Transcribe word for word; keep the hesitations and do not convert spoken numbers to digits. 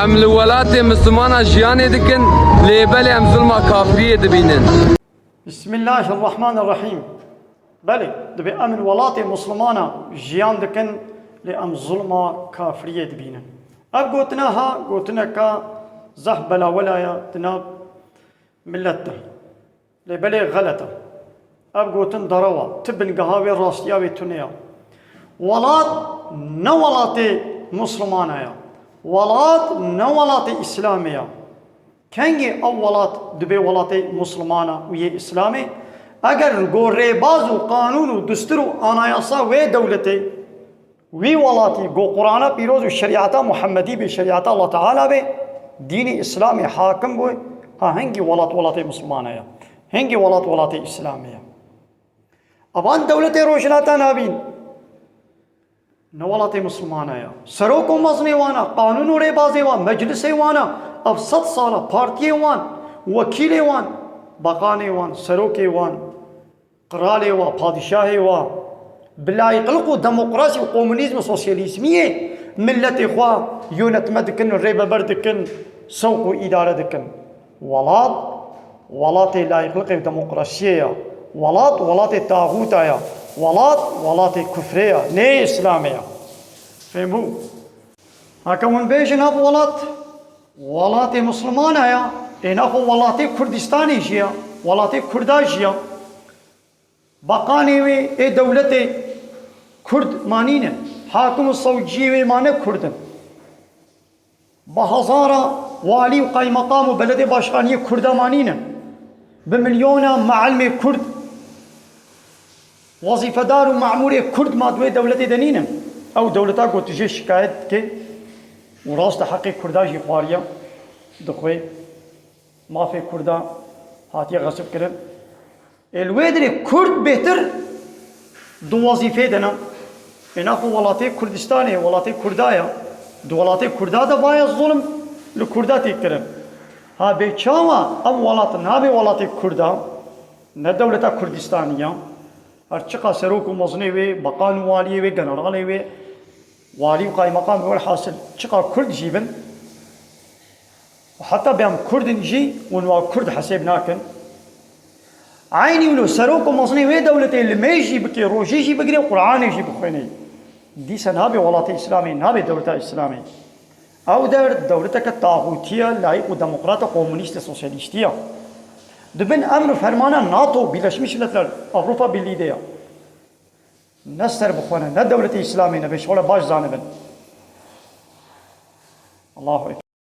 Em li welatê Mislimana jiyanê dikin, lê belê em zulma kafiriyê dibînin. Bismillahirrahmanirrahîm. Belê, dibê em li welatê Mislimana jiyan dikin, lê em zulma kafiriyê dibînin. Ev gotina ha, gotineka zehf belawela ye di nav millet de. Lê belê xelet e. Ev gotin derew e. Ti bingeha wê, rastiya wê tune ye. Welat ne welatê Mislimana ye. Welat ne welatê Îslamê ye. Kengê ew welat dibe welatê Mislimana û yê Îslamê? Eger go rêbaz û qanûn û dustur û anayasa wê dewletê, wî welatî go Qur'ana pîroz û şerîeta Muhemmedî bê, şerîeta Allah Teala bê, dînê Îslamê hakim bû, ha hingî welat welatê Mislimana ye. Hingî welat welatê Îslamê ye. Evan dewletê Rojhilata Navîn ne welatê Mislimana ye. Serok û mezinê wan e, qanûn û rêbazê wan, meclisê wan e, ev sed sal e, partiyê wan, wekîlê wan, beqanê wan, serokê wan, qiralê wa, padîşahê wa, bi layîqliq û demokrasî û komunîzm û sosyalîzmiyê milletê xwe yönetme dikin, rêveber dikin, sewq û îdare dikin. Welat, welatê layîqliqê û demokrasiyê ye. Welat, welatê taxûta ye. Welat, welatê kufrê ye. Nê Îslamê ye. Fêm bû? Heke hûn bêjin ev welat, welatê Mislimana ye. Ê naxwe welatê Kurdistanê jî ye. Welatê Kurda jî ye. Beqanê wê ê dewletê Kurd ma nîne. Hakim û sewciyê wê ma ne Kurd in. Bi hezara walî û qaymeqam û beledê başkaniyê Kurda ma nîne. Bi milyona meelmê Kurd, wezîfedar û memûrê Kurd ma di wê dewletê de nîne. Ew dewleta ku tu jê şikayet dikê û rast e heqê Kurda jî xwariye, dixwê mafê Kurda hatiye xesib kirin. Ê li wê dirê Kurd bêhtir di wezîfê de ne. Ê naxwe welatê Kurdistanê, welatê Kurda ye. Di welatê Kurda de vaye zulm li Kurda tê kirin. Ha bê çawa ev welat nabe welatê Kurda, ne dewleta Kurdistanî ya. Her çiqa serok û mezinê wê, beqan û waliyê wê, generalê wê, walî û qaymeqam, welhasil çiqa Kurd jî bin, û heta bê em Kurd in jî, hûn wa Kurd hesêb nakin. Eynî wilo serok û mezinê wê dewletê limêj jî bikê, rojî jî bigirê, Qur'anê jî bixwênê. Dîsa nabe welatê Îslamê, nabe dewleta Îslamê. Ew der dewleteke taxûtî ye, layîq û demokrat e, komunîst e, sosyalîstî ye. Di bin emr û fermana nato, Birleşmiş Milletler, Avrupa Birlîğî de ye. Ne serbixwe ne, ne dewletê Îslamê ne, bê şole baş zanibin. Allahu Ekber.